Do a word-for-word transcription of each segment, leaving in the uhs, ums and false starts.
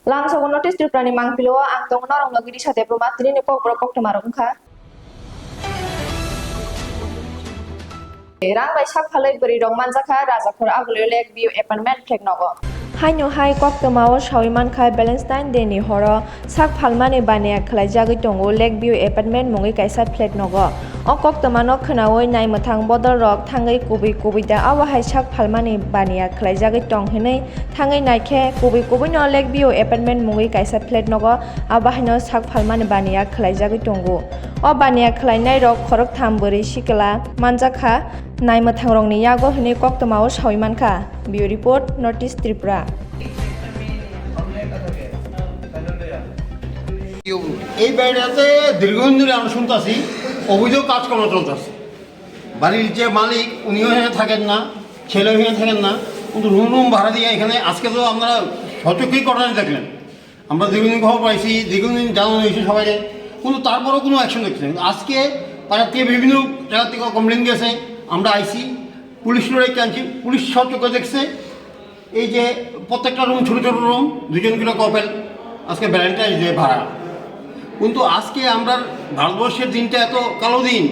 Langsogo North East Tripura ni mangpili o ang tongo norok no giri sa Debbarma, tini ni kokborok koktwma rok wngkha. Rang bai sak phalwi bwrwi rok manjakha Rajakhor Agulio Lake View Apartment flat nogo. Haino hai koktwma o sawi mankha Valentine Day ni horo sak phalmani baniya khwlaijagwi tongo Lake View Apartment mungwi kaisa flat nogo. O koktwma no khwnawi naimwthang bodol rok thangwi kubui kubui da abo hai sak phalmani baniya khwlaijagwi tong hinwi thangwi naikhe kubui kubui no Lake View Apartment mungwi kaisa flat nogo abo haino sak phalmani baniya khwlaijagwi tongo. O baniya khwlainai rok khoroktham bwrwi sikla manjakha naimwthang rokni yago hinwi koktwma o sawi mankha. Bureau Report, North East Tripura. এই বাড়িটাতে দীর্ঘদিন ধরে আমরা শুনতেছি অবৈধ কাজকর্ম চলতেছে। বাড়ির যে মালিক উনিও এখানে থাকেন না, ছেলেও এখানে থাকেন না, কিন্তু রুম রুম ভাড়া দিয়ে এখানে আজকে তো আপনারা সচক্ষেই ঘটনা দেখলেন। আমরা দীর্ঘদিন খবর পাইছি, দীর্ঘদিন জানানো হয়েছে সবাইকে, কিন্তু তারপরেও কোনো অ্যাকশন দেখছে না। আজকে পাড়ার থেকে বিভিন্ন জায়গা থেকে কমপ্লেন গেছে, আমরা আইছি, পুলিশ লড়াই আনছি, পুলিশ সচক্ষে দেখছে। এই যে প্রত্যেকটা রুম ছোট ছোট রুম, দুজন করে কাপল, আজকে ভ্যালেন্টাইন ডে ভাড়া। কিন্তু আজকে আমরা ভারতবর্ষের দিনটা এত কালো দিন,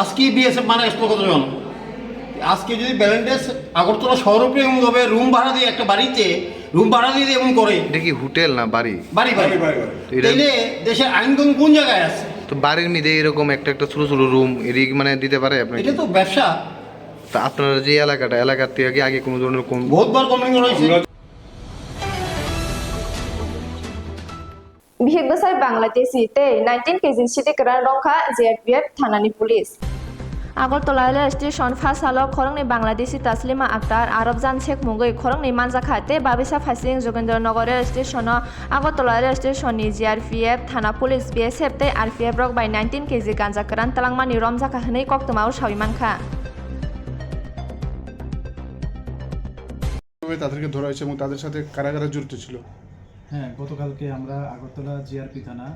আজকে বিএসএফ মারা গেছিল কতজন। আজকে যদি ভ্যালেন্টাইন আগরতলা শহরপ্রেমীভাবে রুম ভাড়া দিয়ে একটা বাড়িতে রুম ভাড়া দিয়ে এমন করে, এটা কি হোটেল না বাড়ি? বাড়ি বাড়ি বাড়ি বাড়ি। তো এটা তাইলে দেশের আইন কানুন কোন জায়গায় আছে? তো বাড়ির মধ্যে এরকম একটা একটা ছোট ছোট রুম এদিকে মানে দিতে পারে আপনাকে? এটা তো ব্যবসা। তো আপনার যে এলাকাটা এলাকার থেকে কি আগে কোনো ধরনের কোন বহুতবার কমপ্লেন করা হয়েছে। Bihik bwsai Bangladeshi tei nineteen kg sidi kwran romkha G R P F thanani police. Agartala rail station phasalo khoroknwi Bangladeshi Taslima Akhtar, Arabjan Sheikh mungwi khoroknwi manjakha tei babisa phaising Jogendra Nagar rail station-o Agartala rail station-ni G R P F thana police, B S F tei R P F rok bai nineteen kg ganja kwran twlangmani romjakha hwnwi koktwmao sawi mankha. তাদেরকে ধরা হয়েছে এবং তাদের সাথে কারা কারা জড়িত ছিল? হ্যাঁ, গতকালকে আমরা আগরতলা জিআরপি থানা,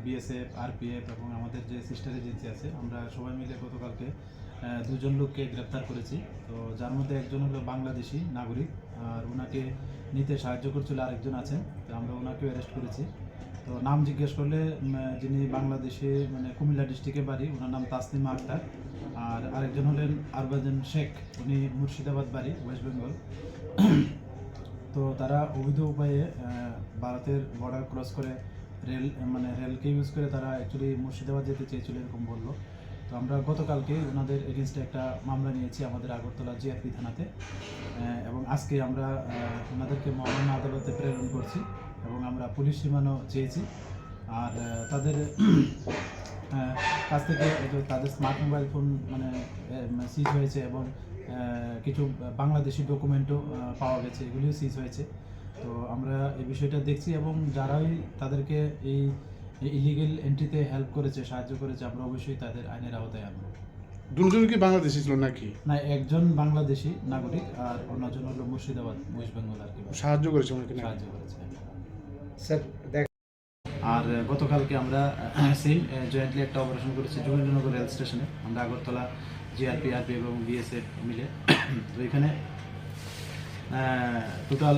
বিএসএফ, আরপিএফ এবং আমাদের যে সিস্টার এজেন্সি আছে, আমরা সবাই মিলে গতকালকে আহ, দুজন লোককে গ্রেপ্তার করেছি। তো যার মধ্যে একজন হলো বাংলাদেশি নাগরিক, আর ওনাকে নিতে সাহায্য করছিল আরেকজন আছেন। তো আমরা ওনাকেও অ্যারেস্ট করেছি। তো নাম জিজ্ঞেস করলে উম, যিনি বাংলাদেশে, মানে, কুমিল্লা ডিস্ট্রিক্টে বাড়ি, ওনার নাম তাসনিমা আক্তার। আর আরেকজন হলেন আরবাজান শেখ, উনি মুর্শিদাবাদ বাড়ি, ওয়েস্ট বেঙ্গল। তো তারা অবৈধ উপায়ে আহ, ভারতের বর্ডার ক্রস করে রেল, মানে, রেলকে ইউজ করে তারা অ্যাকচুয়ালি মুর্শিদাবাদ যেতে চেয়েছিল, এরকম বললো। তো আমরা গতকালকে ওনাদের এগেনস্টে একটা মামলা নিয়েছি আমাদের আগরতলা জিআরপি থানাতে। আহ, এবং আজকে আমরা আহ, ওনাদেরকে মহামান্য আদালতে প্রেরণ করছি এবং আমরা পুলিশ রিমান্ডও চেয়েছি। আর আহ, তাদের আহ, কাছ থেকে এই যে তাদের স্মার্ট মোবাইল ফোন, মানে, সিজ হয়েছে এবং আহ, কিছু বাংলাদেশি ডকুমেন্টও পাওয়া গেছে, এগুলিও সিজ হয়েছে। তো আমরা এই বিষয়টা দেখছি এবং যারাই তাদেরকে এই ইলিগেল এন্ট্রিতে হেল্প করেছে, সাহায্য করেছে, আমরা অবশ্যই তাদের আইনের আওতায় আনবো। দুজন কি বাংলাদেশি ছিল নাকি? না, একজন বাংলাদেশি নাগরিক আর অন্যজন হলো মুর্শিদাবাদ, ওয়েস্ট বেঙ্গল আর কি। সাহায্য করেছে ওনাকে নাকি? সাহায্য করেছে। স্যার দেখ আর আহ, গতকালকে আমরা সেম জয়েন্টলি একটা অপারেশন করেছি যোগেন্দ্রনগর রেল স্টেশনে। আমরা আগরতলা জিআরপি, আরপি এবং বিএসএফ মিলে। তো এখানে টোটাল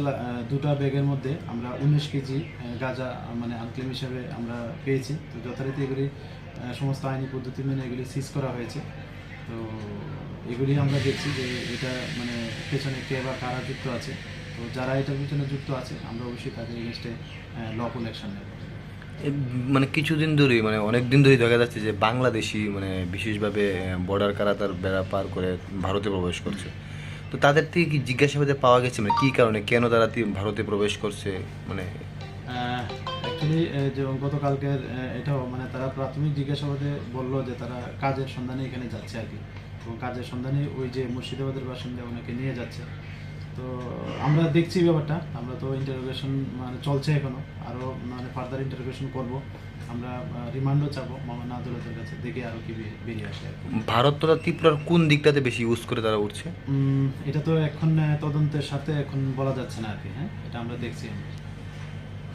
দুটা ব্যাগের মধ্যে আমরা উনিশ কেজি গাঁজা, আহ, মানে, আনক্লেম হিসাবে আমরা পেয়েছি। তো যথারীতি এগুলি আহ, সমস্ত আইনি পদ্ধতি মেনে এগুলি সিজ করা হয়েছে। তো এগুলি আমরা দেখছি যে এটা, মানে, পেছনে কে বা কারা যুক্ত আছে। তো যারা এটার পিছনে যুক্ত আছে, আমরা অবশ্যই তাদের এগেনস্টে লফুল অ্যাকশন নেব। এ, মানে, কিছুদিন ধরেই, মানে, অনেক দিন ধরেই দেখা যাচ্ছে যে বাংলাদেশি, মানে, বিশেষভাবে বর্ডার কারাতার বেড়া পার করে ভারতে প্রবেশ করছে। তো তাদের থেকে কি জিজ্ঞাসাবাদে পাওয়া গেছে, মানে, কি কারণে, কেন তারা তি- ভারতে প্রবেশ করছে, মানে? অ্যাকচুয়ালি, যে গতকালকের আহ, এটাও, মানে, তারা প্রাথমিক জিজ্ঞাসাবাদে বললো যে তারা কাজের সন্ধানে এখানে যাচ্ছে আর কি। এবং কাজের সন্ধানে ওই যে মুর্শিদাবাদের বাসিন্দা ওনাকে নিয়ে যাচ্ছে। তো আমরা দেখছি ব্যাপারটা, আমরা তো ইন্টারোগেশন, মানে, চলছে এখনো, আরও, মানে, ফার্দার ইন্টারোগেশন করব। আমরা রিমান্ডও চাবো মহামান্য আদালতের কাছে, দেখে আরও কি বে- বেরিয়ে আসে আর কি। ভারত তথা ত্রিপুরার কোন দিকটাতে বেশি ইউজ করে তারা উঠছে? উম, এটা তো এখন আহ, তদন্তের সাথে এখন বলা যাচ্ছে না আর কি। হ্যাঁ, এটা আমরা দেখছি আমরা।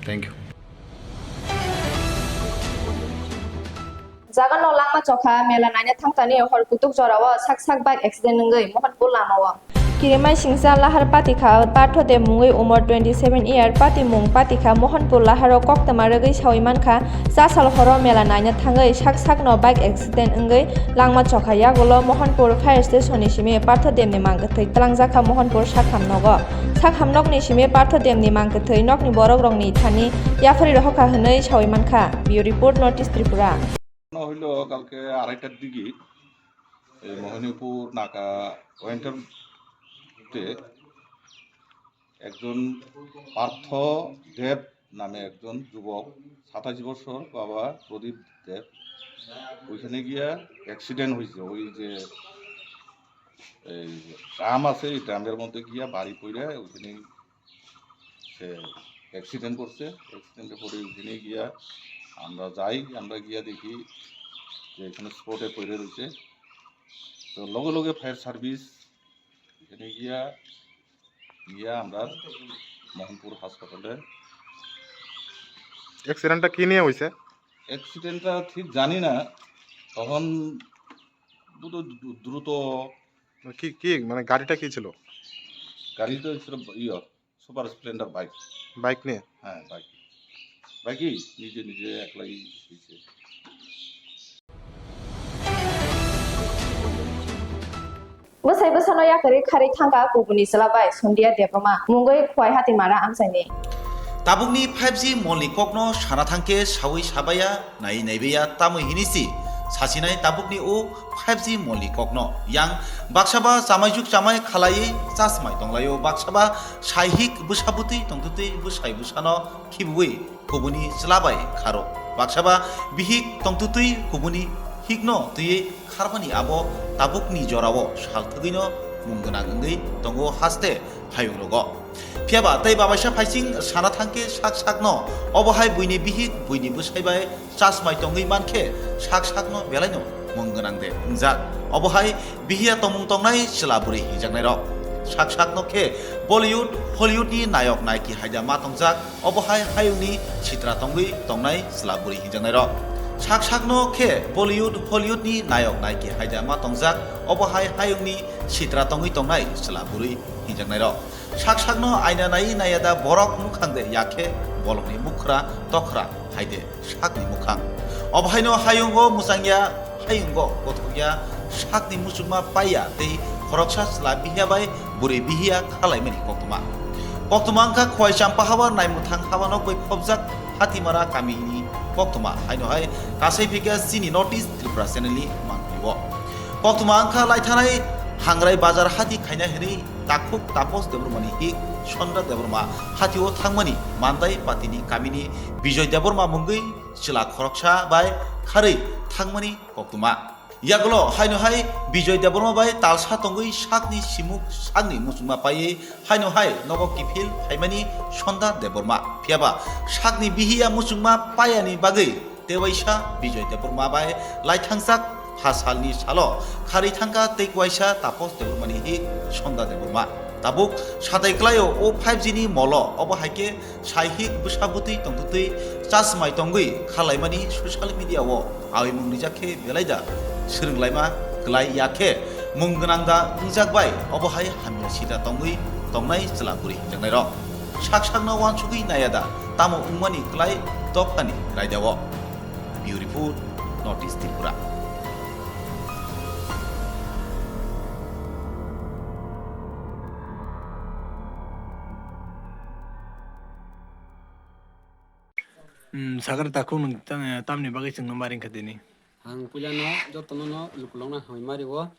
Thank you. Jaga no langma chokha mela naina thangtani hor kutuk jorao sak sak bike accident wngwi Mohanpur lamao. Kirimaisingcha lahar patikha Partho Deb mungwi umor twenty seven year, patimung patikha Mohanpur laharo koktwma rwgwi sawi mankha, chasal horo mela naina thangwi sak sakno bike accident wngwi langma chokha yagulo Mohanpur fire station ni simi Partho Deb ni mangkwthwi twlangjakha Mohanpur sakham nogo. Sakham nokni simi Partho Deb ni mangkwthwi nokni borok rokni thani yaphari rohorkha hwnwi sawi mankha. Bureau Report, North East Tripura. ঘটনা হইল কালকে আড়াইটার দিকে এই মোহিনীপুর নাকা ওয়েন্টার তে একজন পার্থ দেব নামে একজন যুবক, সাতাশ বছর, বাবা প্রদীপ দেব, ওইখানে গিয়া অ্যাক্সিডেন্ট হয়েছে। ওই যে এই ড্রাম আছে, এই ড্রামের মধ্যে গিয়া বাড়ি পড়ে ওইখানে সে অ্যাক্সিডেন্ট করছে। অ্যাক্সিডেন্টে পড়ে ওইখানে গিয়া আমরা যাই, আমরা গিয়া দেখি যে এখানে স্পটে পড়ে রয়েছে। তো লগে লগে ফায়ার সার্ভিস এখানে গিয়া, গিয়া আমরা মোহনপুর হাসপাতালে। অ্যাক্সিডেন্টটা কি নিয়ে হয়েছে? অ্যাক্সিডেন্টটা ঠিক জানি না, তখন দ্রুত, দ্রুত কি, কি, মানে, গাড়িটা কি ছিল? গাড়িটা ছিল ইয়ে, সুপার স্প্লেন্ডার বাইক। বাইক নিয়ে? হ্যাঁ, বাইক। বাইকই নিজে নিজে একলাই হয়েছে। Bwsai bwsano yakarwi kharwi thangkha kubuni chwla bai Sondia Debbarma mungwi Khowai Hatimara amchaini. Tabukni five G molni kokno sana thangkhe sawi sabaya, nai naibaya, tamwi hinwi si sasinai tabukni o five G molni kokno. Yang baksaba chamaijuk chamai khalaiwi chasmai tonglaio, baksaba saihik bwsabwtwi tongtwtwi bwsai bwsano khibiwi kubuni chwla bai kharo. Baksaba bihik tongtwtwi kubuni hikno twiwi kharmani abo tabukni jorao sal thwgwino mung gwnang wngwi tongo haste hayungrogo. Phiyaba tei babaisa phaising sana thangkhe sak sakno obo hai buini bihik buini bwsai bai chasmai tongwi mankhe sak sakno belaino mung gwnang de wngjak. Obo hai bihiya tongmung tongnai chwla bwrwi hingjaknairok. Sak sakno khe Bollywood, Hollywoodni nayok naiki haida ma tongjak. Obo hai hayungni sitra tongwi tongnai chwla bwrwi hingjaknairok. Sak sakno khe Bollywood, Hollywoodni nayok naiki haida ma tongjak. Obo hai hayungni sitra tongwi tongnai chwla bwrwi hingjaknairok. Sak sakno aina nai naiya da borok mukhang de, ya khe bolongni mukhra tokhra hai de sakni mukhang. Obo haino hayungo muchangya, hayungo gothokya, sakni muchungma paiya tei khoroksa chwla bihiya bai bwrwi bihiya khalaimani koktwma. Koktwma wngkha Khowai Champa hawa naimwthang hawa nok bai khobjak Hatimara kamini koktwma, haino hai kasai phikya chini North East Tripura channel ni mangpili o. Koktwma wngkha laithanai Hangrai bazar hati khaina hinwi takhuk Tapos Debbarmani hik Sondra Debbarma hatio thangmani Mandai patini kamini Bijoy Debbarma mungwi chwla khoroksa bai kharwi thangmani koktwma. Yagulo haino hai Bijoy Debbarma bai talsa tongwi sakni simuk sakni muchungma paiwi haino hai nogo kiphil phaimani Sonda Debbarma. Phiyaba sakni bihiya muchungma payani bagwi tewaisa Bijoy Debbarma bai laithangjak pha salni salo kharwi thangkha tei kuaisa Tapos Debbarmani hik Sonda Debbarma. Tabuk satai klaio o five G ni molo, obo hai khe saihik bwsa bwtwi tongtwtwi chasmai tongwi khalaimani social media o awimung rijak khe belai da swrwnglaima klai ya khe mung gwnang da wngjak bai obo hai hamya sida tongwi tongnai chwla bwrwi hingjaknairok. Sak sakno uansugwi naiya da tamo wngmani klai dophani raida o. Bureau Report, North East Tripura. Hmm, sakar takhuk nwng ta-, tamni bagwi chwngno ma ringkha tini? Ang puilano jotono no lukulokno hambai ma rio.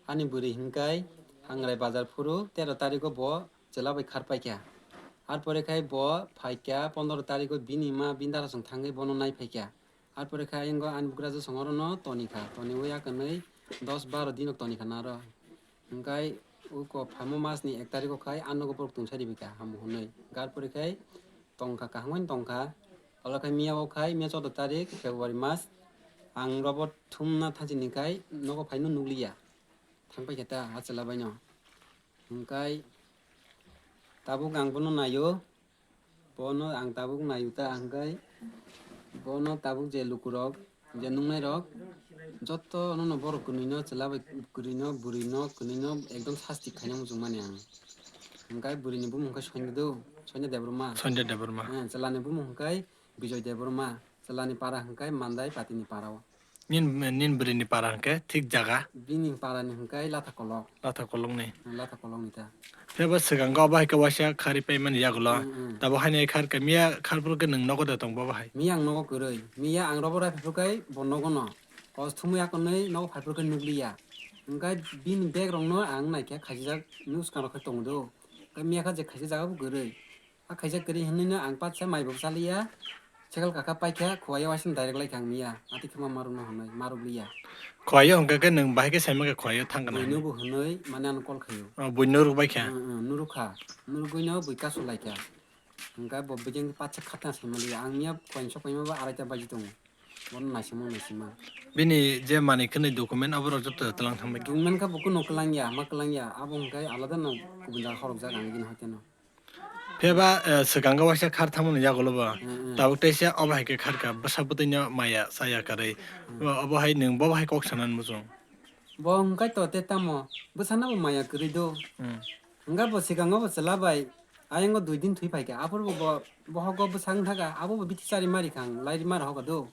Ani bwrwi hinkai Hangrai bazar phuru tero tarikgo bo chwla bai khar paikha. Ar pore khai bo phaikha pondro tarikgo bini ma bini dara song thangwi bono nai phaikha. Ar pore khai ayang ani bugrajwk song orono tonikha, toniwi akanwi dos baro dinok tonikha naro. Hingkai uko phaima masni ek tarikgo khai ano borok tungsari bika hamu hwnwi. Ar pore khai tongkha, kaham khe tongkha. Olo khai miya o khai, miya choudo tarik February mas. Ang robo thumna thanchini khai nogo phaino nukliya. Thang paikha ta achwla baino. Hingkai tabuk ang bono naio. Bono ang tabuk naio ta, hingkai bono tabuk je lukurok Je nungnai rok joto nono borok kwnwi no chwla bai kwrwi no bwrwi no kwnwi no ekdom sasti khaina muchung mani ang. Hwnkhe bwrwi ni bumung khe Sonya do, Sonya Debbarma. Sonya Debbarma. Eh, chwla ni bumung hwnkhe Bijoy Debbarma, chwla ni para hwnkhe Mandai Pati ni para o. Nin, nin bwrwi ni para hwnkhe thik jaga? Bini para ni hwnkhe Latha Kolok. Latha Kolok ni. Latha Kolok ni ta. Phiya ba swkango abo hai khe waisa khari paimani yagulo. Mm, mm. Tabo haino khar khe miya khar phuru khe nwng nogo de tong bo bo hai? Miya ang nogo kwrwi. Miya ang robo rai phuru khe bo nogo no. Kos thumui akonwi nogo phai phuru khe nukliya. Hwnkhe bini bag rok no ang naikhe khaisijak nuskang rok khe tongo do. Hwnkhe miya kha je khaisa jaga bo kwrwi. A khaisa kwrwi hwnwi no ang patsa mai bo chaliya. Cycle kakha paikha, khuaio waisa direct laikha ang miya. Ati khema marwkno hwnwi, marwk liya. Khuaio hwnkha khe nwng bahai khe saima khe khuaio thangkha na hwnwi. Buino bo hwnwi, mane ano call khaio. Oh, buino rwk baikha? Mm, mm, nurwkha. Nurwgwino bui kasu laikha. Hwnkha bo bwdeng patsa khatna saima liya. Ang miya khuaini sok paima bo araita baji tongo. Bono naisingma naisingma. Bini je manwi khwnwi document abo rok joto twlang thangbai. Document kha bo kuno kwlangya, ma kwlangya. Abo hwnkhe alada no kubun jaga khorokjak ang bini hoiteno. Phiya ba, eh, swkango waisa khar thangmani yagulo bo. Mm, mm. Tabuk teisa obo hai khe kharkha, bwsa bwtwino maya chaya kwrwi. Mm. Bo, obo hai nwng bo hai kok sanani muchung. Bo hwnkhe to tei tamo, bwsano bo maya kwrwi do. Mm. Hwnkhe bo swkango bo chwla bai, ayang o dui din thwi phaikha. Aphuru bo, bo, bohogo bwsa wng thaka, abo bo bithi chari mari kha ang, lai ri mara hoka do.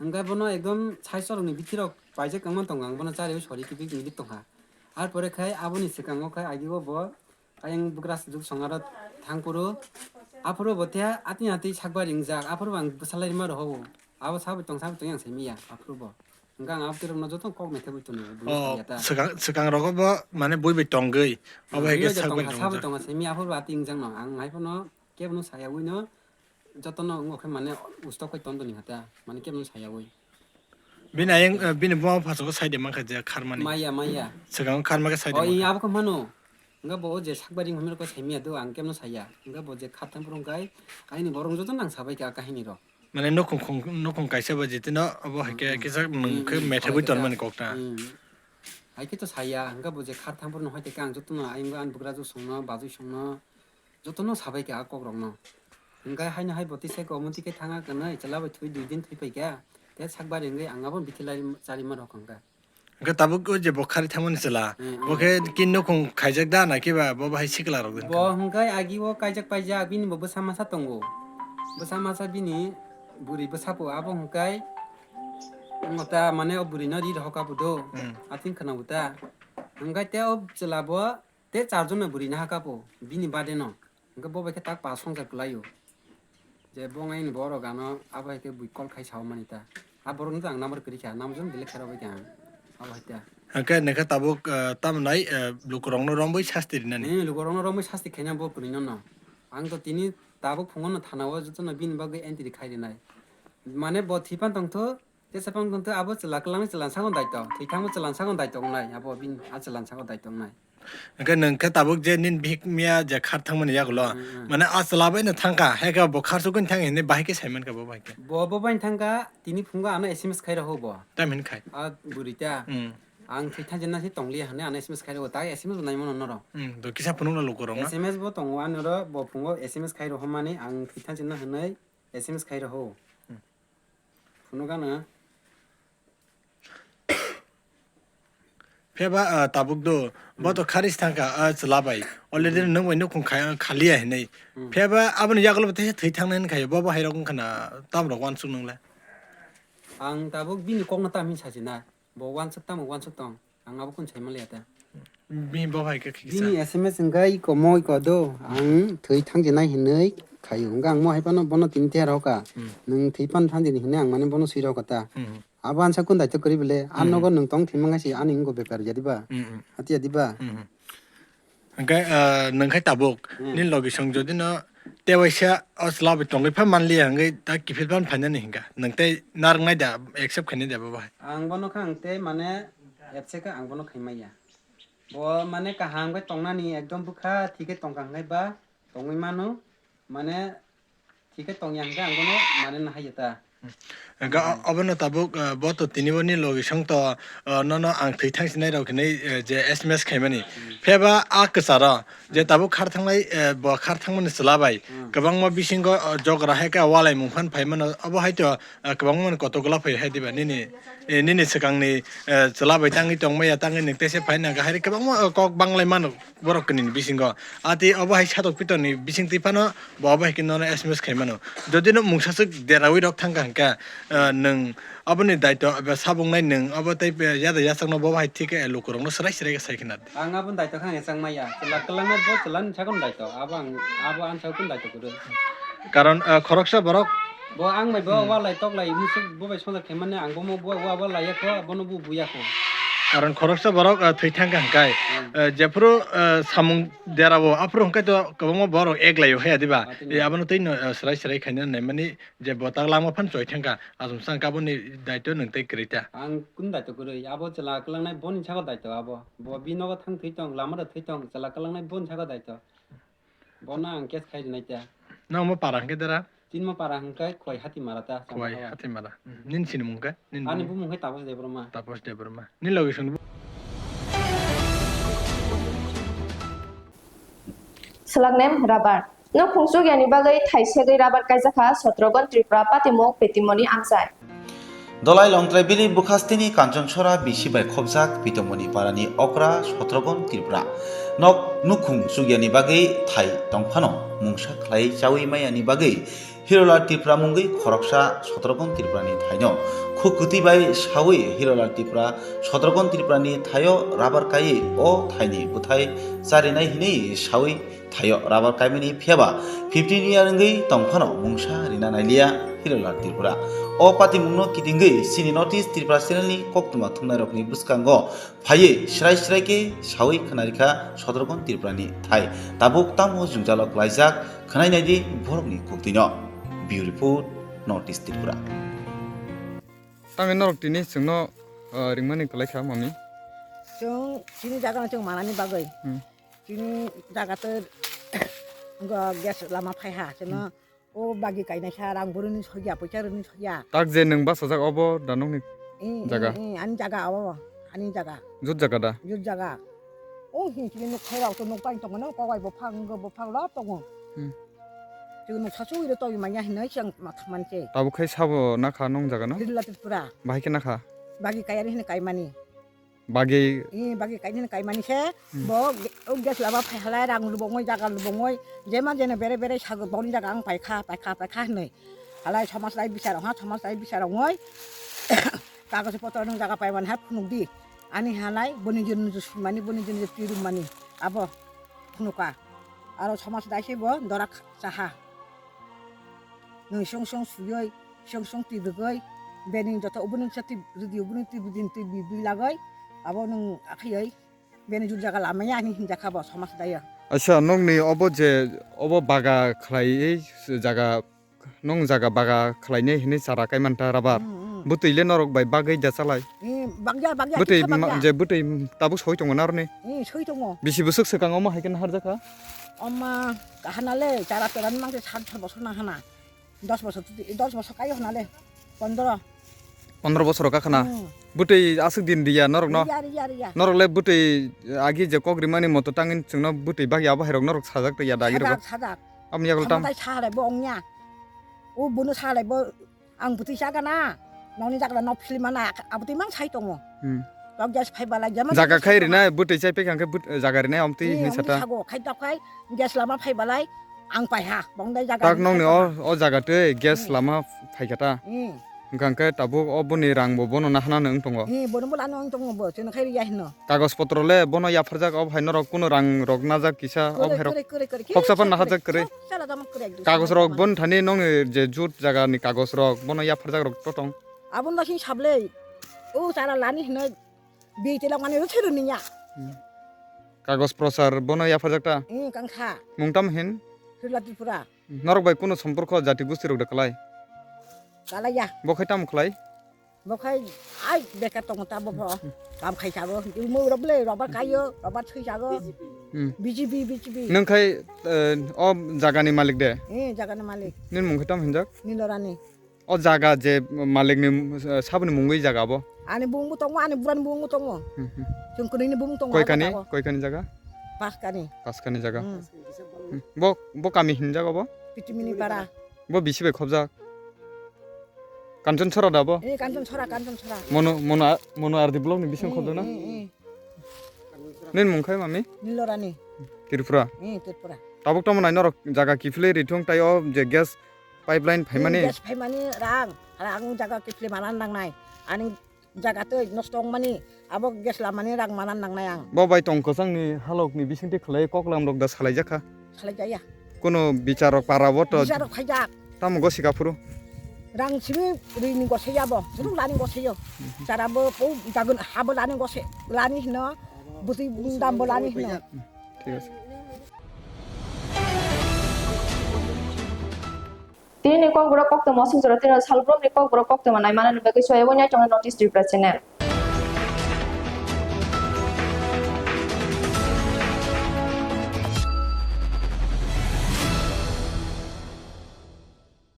Hwnkhe bono ekdom sai chorokni bithi rok paijak wngma tongo ang, bono chariwi sori kibi milik tongkha. Ar pore khai aboni swkango khai agi o bo, Ayang bugra sujuk song aro thang phuru, aphuru bo te atwi atwi sakba ringjak, aphuru bo ang bwsalai rima rohoro. Abo sabai tong, sabai tong yang sai miya, aphuru bo. Hwnkhe ang abtwi rokno joto kok naikhe bui tono, bui Oh, saya ta. Swkang, swkang rogo bo mane bui bai tongwi, abo hai khe Bui bai sakbai tong, sabai ringjak. Tong sai miya, aphuru bo atwi wngjak no, ang hai phano kebo no saya ui no, joto no wng khe mane ustok khai ton toni hata, mane kebo no saya ui. Bini ayang, eh, bini buma phasago side mankha je kharmani. Maya, maya. Swkango kharma khe side Oh, mankha. Iya, abo khe mano. Hwnkhe bo o je sakbari hwnwi rokhe saimiya do, ang kemno saya. Hwnkhe bo je kharthang phuru hwnkhe, aini borok joto nang sabai kha kahini rok. Mane nukhung khung, nukhung kaisa ba jitino abo hai khe Hmm, hmm. Kisa Hmm, nung khe hmm, metha bui salai khe tonmani ta. Kok ta. Hmm. Hai khe to saya, hwnkhe bo je kharthang phuru no hai khe ang joto no ayang ani bugra jo songno, bajui songno, Jotono sabai kha a kokrokno. Hwnkhe haino hai bo tisa khe omo twi khe thangna kwnwi chwla bai thwi dui din thwi phai kha. Tei sakbari wngwi ang abo bithi lai chari ma rok hwnkha. Hwnkhe tabuk o je bo khari thangmani chwla, Hmm, bo hmm. Khe kin nukhung khaijak da na kiba bo bahai sikla rok Bo hwnkha? Hwnkhe agi o kaijak paijak bini bo bwsa masa tongo. Bwsa masa bini bwrwi bwsa po abo hwnkhe wngkha mane o bwrwi no ri rohor kha bo do. Hmm. Atwng khwna bo ta. Hwnkhe tei o chwla bo Tei charjon no bwrwi naha kha po, bini bade no. Hwnkhe bo bai khe tak pa songchar kwlai o. Je bo wngwi ni borok ano abo hai khe bui call khai sao mani ta. A borok no to ang number kwrwi kha, number jono delete khairok bai kha ang. Abo hai ta. Hwnkhe nokha tabuk, eh, tamo nai, eh, lukurok no romwi sasti rinani. Hmm, lukurok no romwi sasti khaina bo kwrwi no no. Ang to tini tabuk phungo no thana o joto no bini bagwi entry khai rinai. Mane bo thwi pan tong thok, Tei chapang tong tei abo chwla kwlangni chwla sakno daito, thwithangbo chwla sakno daito wngnai, abo bini a chwla sakno daito wngnai. Hwnkhe nwng khe tabuk je nini bihik miya je khar thangmani yagulo, Hmm, hmm. Mane a chwla bai no thangkha, hai khe bo khar sukuni thang hinwi bahai khe sai mankha bo bahai khe. Bo, bo bai thangkha, tini phungo ano S M S khai roho bo. Tam hin khai. A bwrwi ta. Hmm. Ang thwithang jena se tongliya hwnwi ano S M S khai roho, tai S M S bo naimano norok. Hmm, to kisa phunukna lukurokno. S M S bo tongo anoro, bo phungo S M S khai rohormani ang thwithang jena hwnwi S M S khai roho. Hmm. Phunukgana. Phiya ba, ah, tabuk do, bo to Hmm. Kharis thangkha, ah, chwla bai. Already Hmm. Nwng bai nukhung khai-, khaliya hinwi. Hmm. Phiya ba aboni yagulo bo teisa thwi thangnai hinkhai, bo bo hai rok wngkha na, tam rok uansuk nwngle. Ang tabuk bini kokno tam hin sajina. Bo uansuk tamo uansuk tong. Ang abo kunu sai manliya ta. Bini bo hai khe khiksa. Bini S M S hwnkhe iko mo iko do. Ang thwi thangjinai hinwi khaio. Hwnkhe ang mo hai phano bono tini tiya rokha. Hmm. Nwng thwi phano thangjini hinwi ang mane bono swi rokha ta. Hmm. Abo ansa kun daito kwrwi bele. A Hmm. Nogo nwng tong thwi mangasi ani wngko bepar ya diba? Hmm, hmm. Hati ya diba? Hmm. Hwnkhe, ah, nwng khai tabuk. Hmm. Nini logi song jodi no Tei waisa o chwla bai tongwi pha manliya hwnkhe ta kiphil phan phainani hinkha. Nwng tei narwknai da accept khainai da bo bahai? Ang bono kha ang tei mane accept khe ang bono khai maya. Bo mane kaham khe tongnani ekdom bwkha thik khe tongkha hwnkhe ba tongwi mano. Mane thik khe tongya hwnkhe ang bono mane nahaiya ta. Ga obono tabuk, eh, bo to tini bo ni logi song to, eh, nono ang thwi thang sinai rok hinui, eh, je S M S khaimani. Pheba a kwcharo je tabuk khar thangnai, eh, bo khar thangmani chwla bai kwbangma bisingo, eh, jogra hai khe walai mung phan phai mano. Obo hai to, eh, kwbangma ni koto gola phai hai diba nini, eh, nini swkang ni, eh, chwla bai tangwi tong maya tangwi nwng tese phai nang khe hai kwbangma, eh, kok banglai mano. Borok kwnwi ni bisingo. Ati obo hai satok pitok ni bising twi phano bo obo hai khe nono S M S khai mano. Jodi no mungsa swk deraui rok thang kha hwnkhe, ah, nwng aboni daito eba sabung nai nwng obo tei be yada yachak no bo hai thik khe luku rok no swrai swrai khe sai khna. Ang aboni daito kha ang echang maya. Chwla kwlangnai bo chwla ni sakon daito. Abo ang, abo ang sakon daito kwrwi. Karon, ah, khoroksa borok Bo ang bai bo walai tok lai musuk bo bai songjak khe mane ang bo mo bo wa walai ya kho, bono bo buya kho. Karon khoroksa borok, ah, thwi thang kha hwnkhe, ah, jephuru, ah, samung derao aphuru hwnkhe to kwbangma borok ek lai o haya diba? Ah, tini. Eh, abono twi no, ah, swrai swrai khaina nai mani je bo tak langma phan choi thang kha, asum sang kha boni daito nwng tei kwrwi ta. Ang kun daito kwrwi, abo chwla kwlangnai boni saka daito abo. Bo bi nogo thang thwi tong, lama da thwi tong, chwla kwlangnai boni saka daito. Bono ang case khai rinai ta. Nang mo para hwnkhe dera? Chinma para hwnkhe Khwai Hatimara ta, Khwai Chamahawa. Hatimara. Hmm. Nini sinimung khe? Nini Ani bumung? Bumung khe Taposh Debbarma. Taposh Debbarma. Nini logi song. Swlak nem rubber. Nok phungsuk yani bagwi thai segwi rubber kaijakha Sotrogon Tripura Patimok Petimoni amchai. Dolai Longtrai Bili bwkhasteni Kanchonsora bisi bai khopjak Pitomoni parani okra Sotrogon Tripura. Nok nukhung chugyani bagwi thai tongphano mungsa khlai chawi mayani bagwi Hirolal Tripura mungwi khoroksa Sotrogon Tripurani thaino khuk kwtwi bai sawi Hirolal Tripura Sotrogon Tripurani thaio rubber kaiwi o thaini bwthai charinai hinwi sawi thaio rubber kaimani phiyaba fifteen year wngwi tongphano mungsa rina nailiya Hirolal Tripura. O patimungno kitingwi chini North East Tripura channelni koktwma thumnairokni bwskango phaiwi srai srai khe sawi khwnarikha Sotrogon Tripurani thai. Tabuk tamo jwngjalo klaijak khwnai naidi borokni koktwino. Bureau Report, North East Tripura. Tangwi norok tini chwngno, ah, ringmani kwlaikha mami. Chwng chini jagano chwng manani bagwi. Hmm. Chini jaga to go gas lama phaiha, chwngno o bagi kainai sa rang buruni soya, poisa runi soya. Tak je nwng bachajak obo da nokni jaga? Eh, eh, ani jaga obo, ani jaga. Jut jaga da? Jut jaga. O hin chini nuk khairok to nuk pai tongmano, kowai bophang, go bophang lo tongo. Hmm. Chwng nuk sasu iro tongwi manya hinwi chwng ma thangmani se. Tabuk khai sabo nakha nong jaga no? Lila Tripura. Bahai khe nakha? Bagi kayari hinwi kaimani. Bagi. Eh, bagi kainani kaimani se, hmm, bo ge-, o gas lama phai halai rang lubongoi, jaga lubongoi, jema jeno bere bere sago boni jaga ang paikha, paikha, paikha hinwi. Halai somaj lai bisar ongha, somaj lai bisar ongoi, kagoj potro nwng jaga paiman ha phunuk di. Ani halai boni jeno sumani, boni jeno twi rumani, abo phunuka. Aro somaj lai se bo dora kha-, chaha. Nwng song song suyoi, song song twi rwgoi, beni joto ubuni sa twi rwdi, ubuni twi bwdin twi bi, bi lagoi, abo nwng akhayoi, beni jut jaga lamaya ani hinjakha bo somaj dayo. Acha, nokni obo je, obo baga khlaiwi jaga, nong jaga baga khlainai hinwi chara kaimanta rubber. Hmm, hmm. Bwtwi le norok bai bagwi da chalai? Eh, bagya, bagya, bwtwi kisa ma-, bagya. Je bwtwi tabuk soi tongo naroni? Eh, soi tongo. Bisi bwswk swkang omo hai khe naharjakha? Oma kahana le, chara terani mangse sat bosor nang hana. Dos bosor, dos bosor kayo hana le. Pondro. Pondro bosor kakhana. Hmm. Bwtwi aswk din riya norok no? Riya, riya, riya. Norok le bwtwi agi je kok rimani moto tangwi chwngno bwtwi bagya abo hai rok norok sajak twi ya dagi rogo. Sajak, sajak. Aboni yagulo tam. Samajai sahalai bo ongya. O bono sahalai bo ang bwtwi chaga na. Nokni jaga no film mana abwtwi mang sai tongo. Hmm. Tok gas phai balai jama. Jaga khai rina bwtwi chai pekha khe but-, jaga rina amtwi hinwi sata. Sago khai tok khai gas lama phai balai ang pai ha. Bongdai jaga. Tak nokni o, o jaga twi gas lama phai kha ta. Hmm. Hwnkha hwnkhe tabuk o boni rang bo bono nahana no wng tongo. Hi, bono bo lano wng tongo bo, chwngno khai riya hino. Kagoj potro le bono yapharjak, obo hai norok kuno rang rok najak kisa, obo hai rok. Kwrwi, kwrwi, kwrwi, kwrwi. Khoksa phan nahajak kwrwi. Sala dama kwrwi ekdum. Kagoj rok bon thani nongni je jut jaga ni kagoj rok bono yapharjak rok totong. Aboni bagwi sable. O chara lani hino bi telak mani ruthe runiya. Hmm. Kagoj prosar bono yapharjak ta? Hmm, kangkha. Mung tam hin? Sula Tripura. Norok bai kuno somporko jati gusti rok da kwlai? Kwlaiya. Bo khai tamo khlai? Bo khai ai bekar tongo ta bo pho. Kam khai sago. Mo roble robar kayo, robar thui sago. Hmm. B J P, B J P. Nung khai, eh, o jagani malik de? Eh, jagani malik. Nini mung khai tamo hinjak? Nilorani. O jaga je malikni, eh, saboni mungwi jaga bo? Ani bumung bo tongo, ani burani bumung bo tongo. Hmm, hmm. Chwng kwnwini bumung tongo. Koi abo kani, jaga o. Koi kani jaga? Paskani. Paskani jaga. Hmm. Hmm. Bo, bo kami hin jaga bo? Pitimini para. Bo bisi bai khobjak? Kanchon Chora da bo? Eh, Kanchon Chora, Kanchon Chora. Mono, mono, mono R D block ni bising khobjak na? Eh, eh, eh. Nini mung khai mami? Nilorani. Tripura. Hmm, Tripura. Tabuk tamo nai norok jaga kiphilwi rithung tai o je gas pipeline phaimani. Hmm, gas phaimani rang, rang jaga kiphilwi mana nangnai. Ani jaga tei nosto wngmani, abo gas lamani rang mana nangnai ang. Bo bai tong kwchangni halokni bisingtwi khwlai koklam rok da salaijakha. Salai jaya. Kuno bichar rok para bo to. Bichar rok khaijak. Tamo gosika phuru. Rang simi rini gosai abo, suru lani gosai yo. Chara bo po jagun habo lani gosai, lani hino, buti dam bo lani hino. Thik ase. Tini ni kokborok koktwma song jora tini salbrumni kokborok koktwma nai manani bagwi soyabo nyai tongo North East Tripura channel.